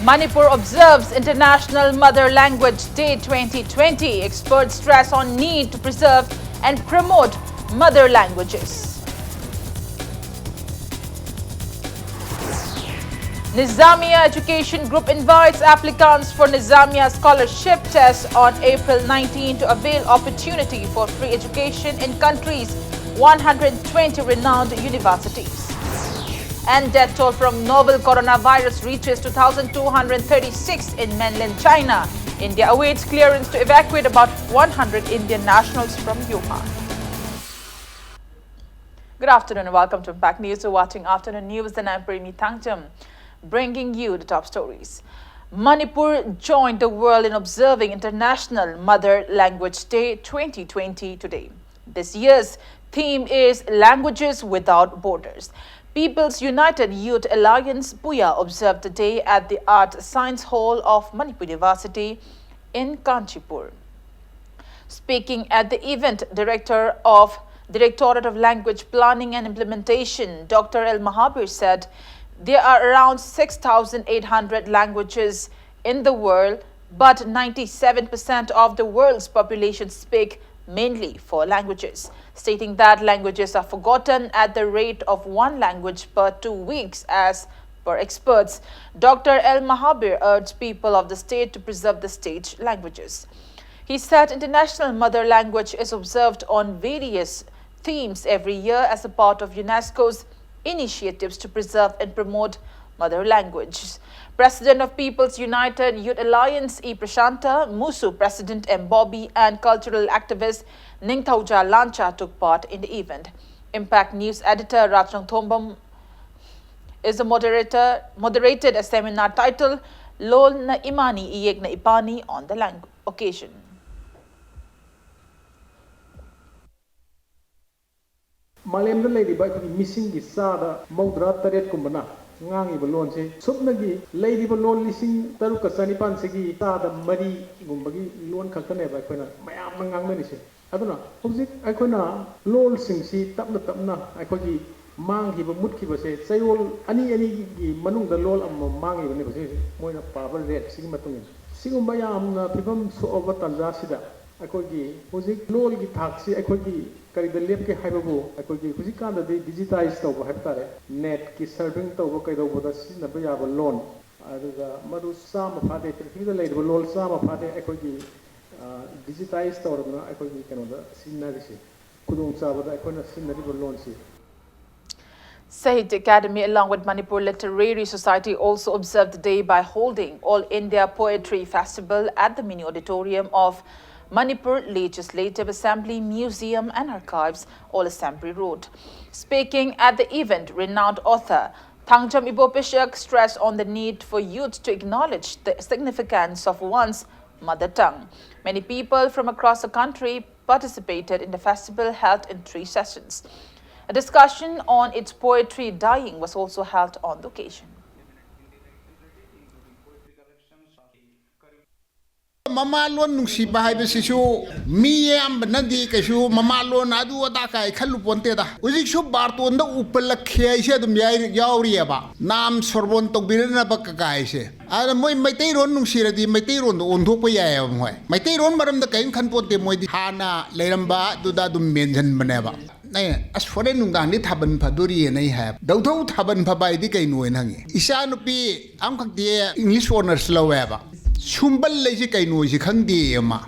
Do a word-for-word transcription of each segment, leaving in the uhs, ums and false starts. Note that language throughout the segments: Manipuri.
Manipur observes International Mother Language Day twenty twenty. Experts stress on need to preserve and promote mother languages. Nizamiya Education Group invites applicants for Nizamiya scholarship test on April nineteen to avail opportunity for free education in country's one hundred twenty renowned universities. And death toll from novel coronavirus reaches two thousand two hundred thirty-six in mainland China. India awaits clearance to evacuate about one hundred Indian nationals from Wuhan. Good afternoon and welcome to Impact News. You're watching Afternoon News and I'm Premi Thangjam, bringing you the top stories. Manipur joined the world in observing International Mother Language Day twenty twenty today. This year's theme is Languages Without Borders. People's United Youth Alliance, PUYA, observed the day at the Art Science Hall of Manipur University in Kanchipur. Speaking at the event, Director of Directorate of Language Planning and Implementation, Doctor L Mahabir, said there are around six thousand eight hundred languages in the world, but ninety-seven percent of the world's population speak mainly four languages, stating that languages are forgotten at the rate of one language per two weeks as per experts. Doctor L Mahabir urged people of the state to preserve the state languages. He said International Mother Language is observed on various themes every year as a part of UNESCO's initiatives to preserve and promote mother language. President of People's United Youth Alliance E Prashanta, MUSU President M Bobby, and cultural activist Ningthouja Lancha took part in the event. Impact News editor Rajrang Thombam is a moderator, moderated a seminar titled Lolna Imani Iyekna Ipani on the lang- occasion. ꯃꯥꯂꯦꯝꯗ ꯂꯩꯔꯤꯕ ꯑꯩꯈꯣꯏꯒꯤ ꯃꯤꯁꯤꯡꯒꯤ ꯆꯥꯗ ꯃꯧꯗ꯭ꯔꯥ ꯇꯔꯦꯠꯀꯨꯝꯕꯅ ꯉꯥꯡꯉꯤꯕ ꯂꯣꯟꯁꯦ ꯁꯨꯞꯅꯒꯤ ꯂꯩꯔꯤꯕ ꯂꯣꯟ ꯂꯤꯁꯤꯡ ꯇꯔꯨꯛꯀ ꯆꯅꯤꯄꯥꯟꯁꯤꯒꯤ ꯆꯥꯗ ꯃꯔꯤꯒꯨꯝꯕꯒꯤ ꯂꯣꯟ ꯈꯛꯇꯅꯦꯕ ꯑꯩꯈꯣꯏꯅ ꯃꯌꯥꯝꯅ ꯉꯥꯡꯅꯔꯤꯁꯦ꯫ ꯑꯗꯨꯅ ꯍꯧꯖꯤꯛ ꯑꯩꯈꯣꯏꯅ ꯂꯣꯜꯁꯤꯡꯁꯤ ꯇꯞꯅ ꯇꯞꯅ ꯑꯩꯈꯣꯏꯒꯤ ꯃꯥꯡꯈꯤꯕ, ꯃꯨꯠꯈꯤꯕꯁꯦ ꯆꯌꯣꯜ ꯑꯅꯤ, ꯑꯅꯤꯒꯤ ꯃꯅꯨꯡꯗ ꯂꯣꯜ ꯑꯃꯃꯝ ꯃꯥꯡꯉꯤꯕꯅꯦꯕ ꯁꯤꯁꯦ, ꯃꯣꯏꯅ ꯄꯥꯕ ꯔꯦꯠꯁꯤꯒꯤ ꯃꯇꯨꯡ ꯏꯟꯅ꯫ ꯁꯤꯒꯨꯝꯕ ꯌꯥꯝꯅ ꯐꯤꯕꯝ ꯁꯣꯛꯑꯕ ꯇꯥꯟꯖꯥꯁꯤꯗ ꯑꯩꯈꯣꯏꯒꯤ ꯍꯧꯖꯤꯛ ꯂꯣꯜꯒꯤ ꯊꯥꯛꯁꯤ ꯑꯩꯈꯣꯏꯒꯤ ꯀꯔꯤꯗ ꯂꯦꯞꯀꯦ ꯍꯥꯏꯕꯕꯨ, ꯑꯩꯈꯣꯏꯒꯤ ꯍꯧꯖꯤꯛꯀꯥꯟꯗꯗꯤ ꯗꯤꯖꯤꯇꯥꯏꯁ ꯇꯧꯕ ꯍꯥꯏꯕ ꯇꯥꯔꯦ, ꯅꯦꯠꯀꯤ ꯁꯔꯐꯤꯡ ꯇꯧꯕ ꯀꯩꯗꯧꯕꯗ ꯁꯤꯖꯤꯟꯅꯕ ꯌꯥꯕ ꯂꯣꯟ, ꯑꯗꯨꯒ ꯃꯗꯨ ꯆꯥꯝꯃ ꯐꯥꯗꯦ, ꯄ꯭ꯔꯤꯊꯤꯕꯤꯗ ꯂꯩꯔꯤꯕ ꯂꯣꯜ ꯆꯥꯝꯃ ꯐꯥꯗꯦ ꯑꯩꯈꯣꯏꯒꯤ ꯗꯤꯖꯤꯇꯥꯏꯁ ꯇꯧꯔꯗꯅ ꯑꯩꯈꯣꯏꯒꯤ ꯀꯩꯅꯣꯗ ꯁꯤꯖꯤꯟꯅꯔꯤꯁꯤ, ꯈꯨꯗꯣꯡꯆꯥꯕꯗ ꯑꯩꯈꯣꯏꯅ ꯁꯤꯖꯤꯟꯅꯔꯤꯕ ꯂꯣꯟꯁꯤ꯫ Sahitya Academy, along with Manipur Literary Society, also observed the day by holding All India Poetry Festival at the Mini Auditorium of Manipur Legislative Assembly Museum and Archives, Old Assembly Road. Speaking at the event, renowned author Thangjam Ibopisek stressed on the need for youth to acknowledge the significance of one's mother tongue. Many people from across the country participated in the festival held in three sessions. A discussion on its poetry dying was also held on the occasion. ꯃꯃꯥ ꯂꯣꯟ ꯅꯨꯡꯁꯤꯕ ꯍꯥꯏꯕꯁꯤꯁꯨ ꯃꯤ ꯑꯌꯥꯝꯕꯅꯗꯤ ꯀꯩꯁꯨ ꯃꯃꯥ ꯂꯣꯟ ꯑꯗꯨ ꯑꯗꯥ ꯀꯥꯏ ꯈꯜꯂꯨ ꯄꯣꯟꯇꯦꯗ꯫ ꯍꯧꯖꯤꯛꯁꯨ ꯕꯥꯔꯇꯣꯟꯗ ꯎꯄꯜꯂꯛꯈꯤ ꯍꯥꯏꯁꯦ ꯑꯗꯨꯝ ꯌꯥꯏ-, ꯌꯥꯎꯔꯤꯑꯕ, ꯅꯥꯝ ꯁꯣꯔꯕꯣꯟ ꯇꯧꯕꯤꯔꯅꯕ ꯀꯀꯥꯏꯁꯦ꯫ ꯑꯗꯨꯅ ꯃꯣꯏ ꯃꯩꯇꯩꯔꯣꯟ ꯅꯨꯡꯁꯤꯔꯗꯤ ꯃꯩꯇꯩꯔꯣꯟꯗ ꯑꯣꯟꯊꯣꯛꯄ ꯌꯥꯏꯑꯕ꯫ ꯃꯣꯏ ꯃꯩꯇꯩꯔꯣꯟ ꯃꯔꯝꯗ ꯀꯔꯤꯝ ꯈꯟ ꯄꯣꯟꯇꯦ, ꯃꯣꯏꯗꯤ ꯍꯥꯟꯅ ꯂꯩꯔꯝꯕ ꯑꯗꯨꯗ ꯑꯗꯨꯝ ꯃꯦꯟꯁꯤꯟꯕꯅꯦꯕ꯫ ꯑꯩꯅ, "ꯑꯁ, ꯍꯣꯔꯦꯟ ꯅꯨꯡꯗꯥꯡꯗꯤ ꯊꯥꯕꯜ ꯐꯗꯣꯔꯤꯑꯅ" ꯑꯩ ꯍꯥꯏꯕ꯫ "ꯗꯧꯊꯧ, ꯊꯥꯕꯜ ꯐꯕ ꯍꯥꯏꯗꯤ ꯀꯩꯅꯣ?" ꯍꯥꯏꯅ ꯍꯪꯉꯤ꯫ ꯏꯆꯥꯅꯨꯄꯤ ꯑꯃꯈꯛꯇꯤ ꯏꯪꯂꯤꯁ ꯑꯣꯅꯔꯁ ꯂꯧꯋꯦꯕ꯫ ꯁꯨꯝꯕꯜ ꯍꯥꯏꯁꯤ ꯀꯩꯅꯣꯁꯤ ꯈꯪꯗꯦ ꯑꯃ꯫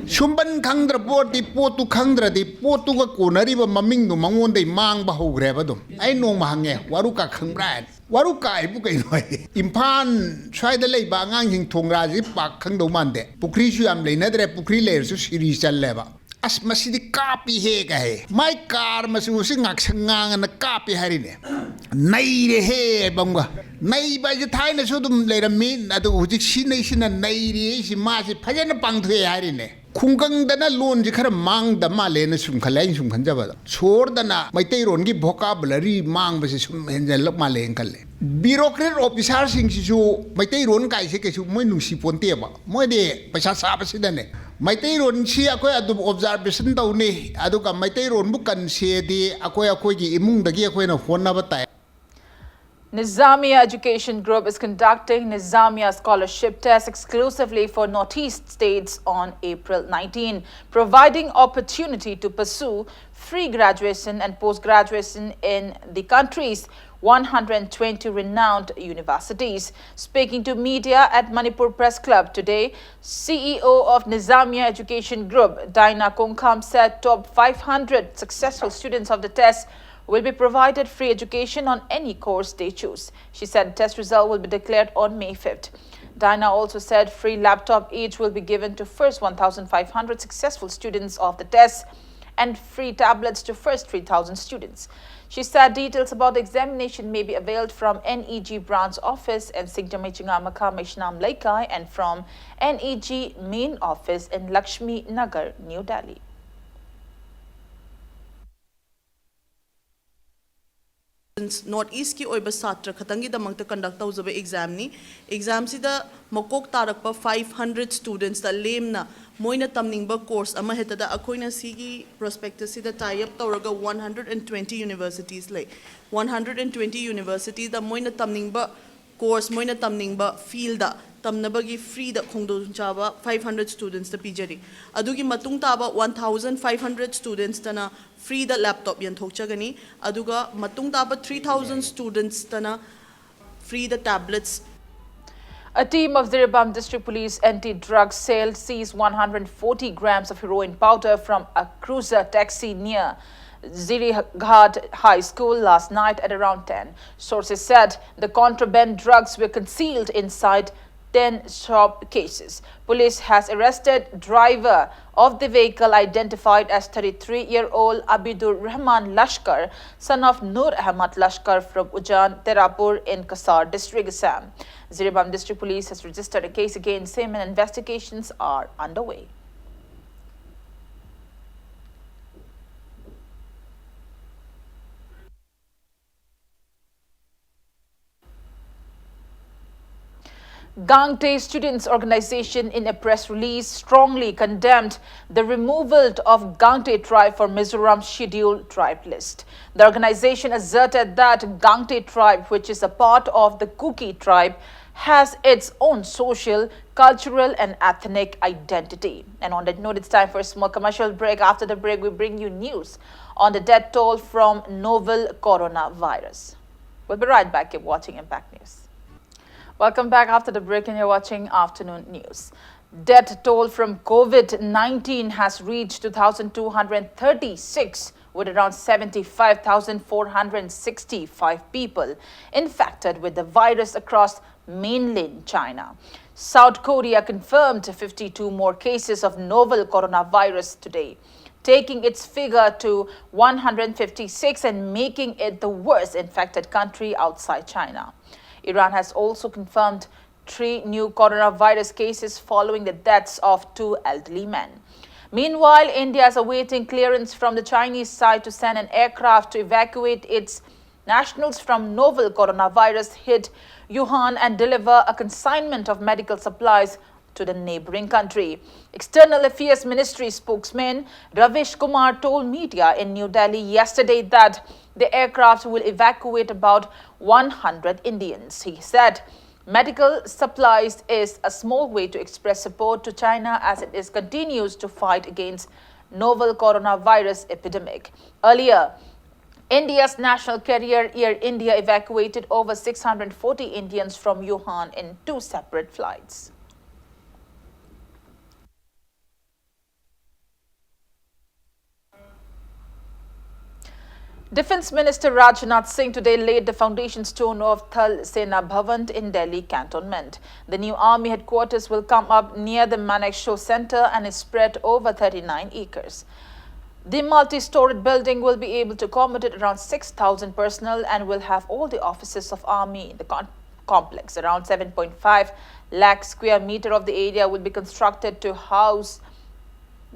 ꯁꯨꯝꯕꯟ ꯈꯪꯗ꯭ꯔ ꯄꯣꯠꯇꯤ, ꯄꯣꯠꯇꯨ ꯈꯪꯗ꯭ꯔꯗꯤ ꯄꯣꯠꯇꯨꯒ ꯀꯣꯟꯅꯔꯤꯕ ꯃꯃꯤꯡꯗꯣ ꯃꯉꯣꯟꯗꯩ ꯃꯥꯡꯕ ꯍꯧꯈ꯭ꯔꯦꯕ ꯑꯗꯨꯝ꯫ ꯑꯩ ꯅꯣꯡꯃ ꯍꯪꯉꯦ, "ꯋꯥꯔꯨꯀꯥ ꯈꯪꯕ꯭ꯔꯥ?" ꯍꯥꯏꯅ꯫ "ꯋꯥꯔꯨꯀꯥ ꯍꯥꯏꯕꯨ ꯀꯩꯅꯣ?" ꯍꯥꯏ꯫ "ꯏꯝꯐꯥꯜ ꯁ꯭ꯋꯥꯏꯗ ꯂꯩꯕ ꯑꯉꯥꯡꯁꯤꯡ ꯊꯣꯡꯒ꯭ꯔꯥꯁꯤ ꯄꯥꯛ ꯈꯪꯗꯧ ꯃꯥꯟꯗꯦ꯫ ꯄꯨꯈ꯭ꯔꯤꯁꯨ ꯌꯥꯝ ꯂꯩꯅꯗ꯭ꯔꯦ, ꯄꯨꯈ꯭ꯔꯤ ꯂꯩꯔꯁꯨ ꯁꯤꯔꯤ ꯆꯜꯂꯦꯕ꯫ ꯑꯁ, ꯃꯁꯤꯗꯤ ꯀꯥꯞꯄꯤꯍꯦ" ꯀꯥꯏ ꯍꯥꯏ꯫ "ꯃꯥꯏ ꯀꯥꯔ ꯃꯆꯨꯁꯤ ꯉꯥꯛꯁꯪ ꯉꯥꯡꯉꯅ ꯀꯥꯞꯄꯤ" ꯍꯥꯏꯔꯤꯅꯦ꯫ "ꯅꯩꯔꯦꯍꯦ" ꯍꯥꯏꯕ ꯑꯃꯒ꯫ ꯅꯩꯕ ꯍꯥꯏꯁꯦ ꯊꯥꯏꯅꯁꯨ ꯑꯗꯨꯝ ꯂꯩꯔꯝꯃꯤ, ꯑꯗꯨ ꯍꯧꯖꯤꯛ ꯁꯤ ꯅꯩꯁꯤꯅ ꯅꯩꯔꯤ ꯍꯥꯏꯁꯤ ꯃꯥꯁꯤ ꯐꯖꯅ ꯄꯥꯡꯊꯣꯛꯑꯦ ꯍꯥꯏꯔꯤꯅꯦ꯫ ꯈꯨꯡꯒꯪꯗꯅ ꯂꯣꯟꯁꯤ ꯈꯔ ꯃꯥꯡꯗ ꯃꯥꯜꯂꯦꯅ ꯁꯨꯝ ꯈꯜꯂꯦ, ꯑꯩꯅ ꯁꯨꯝ ꯈꯟꯖꯕꯗ꯫ ꯁꯣꯔꯗꯅ ꯃꯩꯇꯩꯔꯣꯟꯒꯤ vocabulary ꯃꯥꯡꯕꯁꯤ ꯁꯨꯝ ꯍꯦꯟꯖꯜꯂꯛ ꯃꯥꯜꯂꯦꯅ ꯈꯜꯂꯦ꯫ Bureaucrat officerꯁꯤꯡꯁꯤꯁꯨ ꯃꯩꯇꯩꯔꯣꯟ ꯀꯥꯏꯁꯦ ꯀꯩꯁꯨ ꯃꯣꯏ ꯅꯨꯡꯁꯤ ꯄꯣꯟꯇꯦꯕ꯫ ꯃꯣꯏꯗꯤ ꯄꯩꯁꯥ ꯆꯥꯕꯁꯤꯗꯅꯦ꯫ ꯃꯩꯇꯩꯔꯣꯟꯁꯤ ꯑꯩꯈꯣꯏ ꯑꯗꯨꯝ ꯑꯣꯕꯖꯥꯔꯕꯦꯁꯟ ꯇꯧꯅꯤ, ꯑꯗꯨꯒ ꯃꯩꯇꯩꯔꯣꯟꯕꯨ ꯀꯟꯁꯦꯗꯤ ꯑꯩꯈꯣꯏ ꯑꯩꯈꯣꯏꯒꯤ ꯏꯃꯨꯡꯗꯒꯤ ꯑꯩꯈꯣꯏꯅ ꯍꯣꯠꯅꯕ ꯇꯥꯏ꯫ Nizamiya Education Group is conducting Nizamiya Scholarship Test exclusively for Northeast states on April nineteen, providing opportunity to pursue free graduation and post-graduation in the country's one hundred twenty renowned universities. Speaking to media at Manipur Press Club today, C E O of Nizamiya Education Group, Daina Kongkham, said top five hundred successful students of the test will be provided free education on any course they choose. She said test result will be declared on May fifth. Daina also said free laptop each will be given to first one thousand five hundred successful students of the test and free tablets to first three thousand students. She said details about the examination may be availed from N E G branch office in Singjamei Chingamakha Meishnam Leikai and from N E G main office in Lakshmi Nagar, New Delhi. North East ꯀꯤ ꯑꯣꯏꯕ ꯁꯥꯇ꯭ꯔ ꯈꯛꯇꯪꯒꯤꯗꯃꯛꯇ conduct ꯇꯧꯖꯕ exam ꯅꯤ꯫ Exam ꯁꯤꯗ ꯃꯀꯣꯛ ꯇꯥꯔꯛꯄ five hundred students ꯇ ꯂꯦꯝꯅ ꯃꯣꯏꯅ ꯇꯝꯅꯤꯡꯕ course ꯑꯃ ꯍꯦꯛꯇꯗ ꯑꯩꯈꯣꯏꯅ ꯁꯤꯒꯤ prospectus ꯁꯤꯗ tie up ꯇꯧꯔꯒ one hundred and twenty universities ꯂꯩ꯫ One hundred and twenty university ꯗ ꯃꯣꯏꯅ ꯇꯝꯅꯤꯡꯕ course, ꯃꯣꯏꯅ ꯇꯝꯅꯤꯡꯕ field ꯗ ꯇꯝꯅꯕꯒꯤ free ꯗ ꯈꯨꯗꯣꯡꯆꯥꯕ five hundred students ꯇ ꯄꯤꯖꯔꯤ꯫ ꯑꯗꯨꯒꯤ ꯃꯇꯨꯡ ꯇꯥꯕ one thousand five hundred students ꯇꯅ free ꯗ laptop ꯌꯦꯟꯊꯣꯛꯆꯒꯅꯤ꯫ ꯑꯗꯨꯒ ꯃꯇꯨꯡ ꯇꯥꯕ three thousand students ꯇꯅ free the tablets꯫ A team of Jiribam District Police Anti-Drug Cell seized one hundred forty grams of heroin powder from a cruiser taxi near Jirighat High School last night at around ten. Sources said the contraband drugs were concealed inside ten shop cases. Police has arrested driver of the vehicle, identified as thirty-three-year-old Abidur Rahman Lashkar, son of Nur Ahmad Lashkar from Ujan Terapur in Kasar district, Assam. Jiribam District Police has registered a case against him and investigations are underway. Gangte Students Organization, in a press release, strongly condemned the removal of Gangte tribe from Mizoram scheduled tribe list. The organization asserted that Gangte tribe, which is a part of the Kuki tribe, has its own social, cultural, and ethnic identity. And on that note, it's time for a small commercial break. After the break, we bring you news on the death toll from novel coronavirus. We'll be right back. Keep watching Impact News. Welcome back after the break, and you're watching Afternoon News. Death toll from COVID nineteen has reached two thousand two hundred thirty-six, with around seventy-five thousand four hundred sixty-five people infected with the virus across mainland China. South Korea confirmed fifty-two more cases of novel coronavirus today, taking its figure to one hundred fifty-six and making it the worst infected country outside China. Iran has also confirmed three new coronavirus cases following the deaths of two elderly men. Meanwhile, India is awaiting clearance from the Chinese side to send an aircraft to evacuate its nationals from novel coronavirus hit Wuhan and deliver a consignment of medical supplies to the neighboring country. External Affairs Ministry spokesman Ravesh Kumar told media in New Delhi yesterday that the aircraft will evacuate about one hundred Indians. He said medical supplies is a small way to express support to China as it is continues to fight against novel coronavirus epidemic. Earlier, India's national carrier Air India evacuated over six hundred forty Indians from Wuhan in two separate flights. Defense Minister Rajnath Singh today laid the foundation stone of Thal Sena Bhavan in Delhi cantonment. The new army headquarters will come up near the Manekshaw Center and is spread over thirty-nine acres. The multi-storied building will be able to accommodate around six thousand personnel and will have all the offices of army in the con- complex. Around seven point five lakh square meter of the area will be constructed to house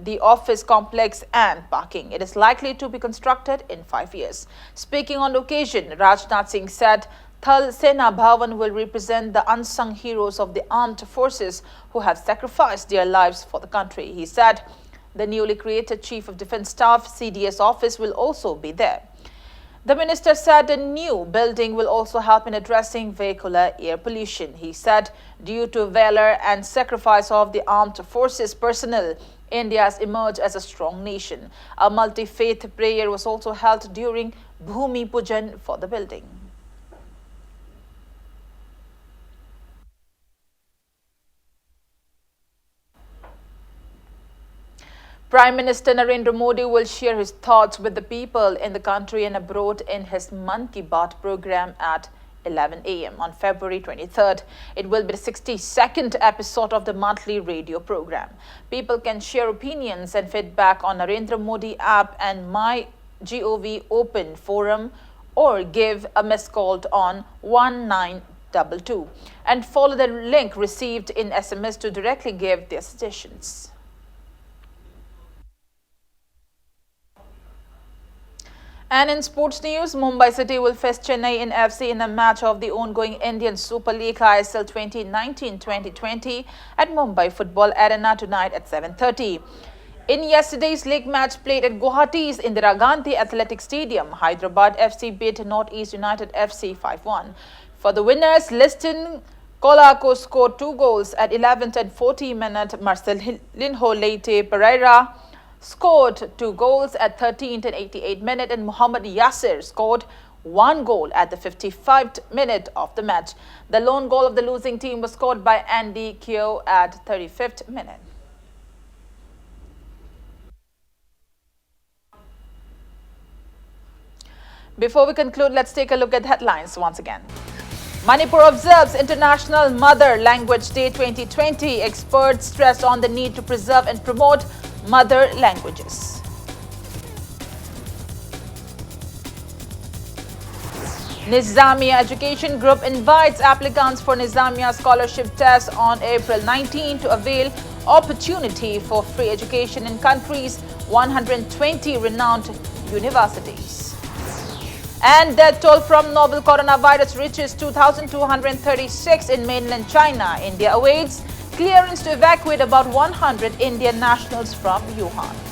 the office complex and parking. It is likely to be constructed in five years. Speaking on the occasion, Rajnath Singh said Thal Sena Bhawan will represent the unsung heroes of the armed forces who have sacrificed their lives for the country. He said the newly created Chief of Defence Staff, C D S office, will also be there. The minister said the new building will also help in addressing vehicular air pollution. He said, due to valor and sacrifice of the armed forces personnel, India has emerged as a strong nation. A multi-faith prayer was also held during Bhumi Pujan for the building. Prime Minister Narendra Modi will share his thoughts with the people in the country and abroad in his Mann Ki Baat program at eleven a m on February twenty-third. It will be the sixty-second episode of the monthly radio program. People can share opinions and feedback on Narendra Modi app and MyGov open forum or give a missed call on one nine double two and follow the link received in S M S to directly give their suggestions. And in sports news, Mumbai City will face Chennai in F C in a match of the ongoing Indian Super League I S L twenty nineteen twenty twenty at Mumbai Football Arena tonight at seven thirty. In yesterday's league match played at Guwahati's Indira Gandhi Athletic Stadium, Hyderabad F C beat Northeast United F C five one. For the winners, Liston Colaco scored two goals at eleventh and forty minute. Marcelinho Leite Pereira scored two goals at thirteenth and eighty-eighth minute, and Mohammad Yasir scored one goal at the fifty-fifth minute of the match. The lone goal of the losing team was scored by Andy Keogh at thirty-fifth minute. Before we conclude, let's take a look at headlines once again. Manipur observes International Mother Language Day twenty twenty. Experts stress on the need to preserve and promote mother languages. Nizamiya Education Group invites applicants for Nizamiya scholarship test on April nineteen to avail opportunity for free education in country's one hundred twenty renowned universities. And death toll from novel coronavirus reaches two thousand two hundred thirty-six in mainland China. India awaits clearance to evacuate about one hundred Indian nationals from Wuhan.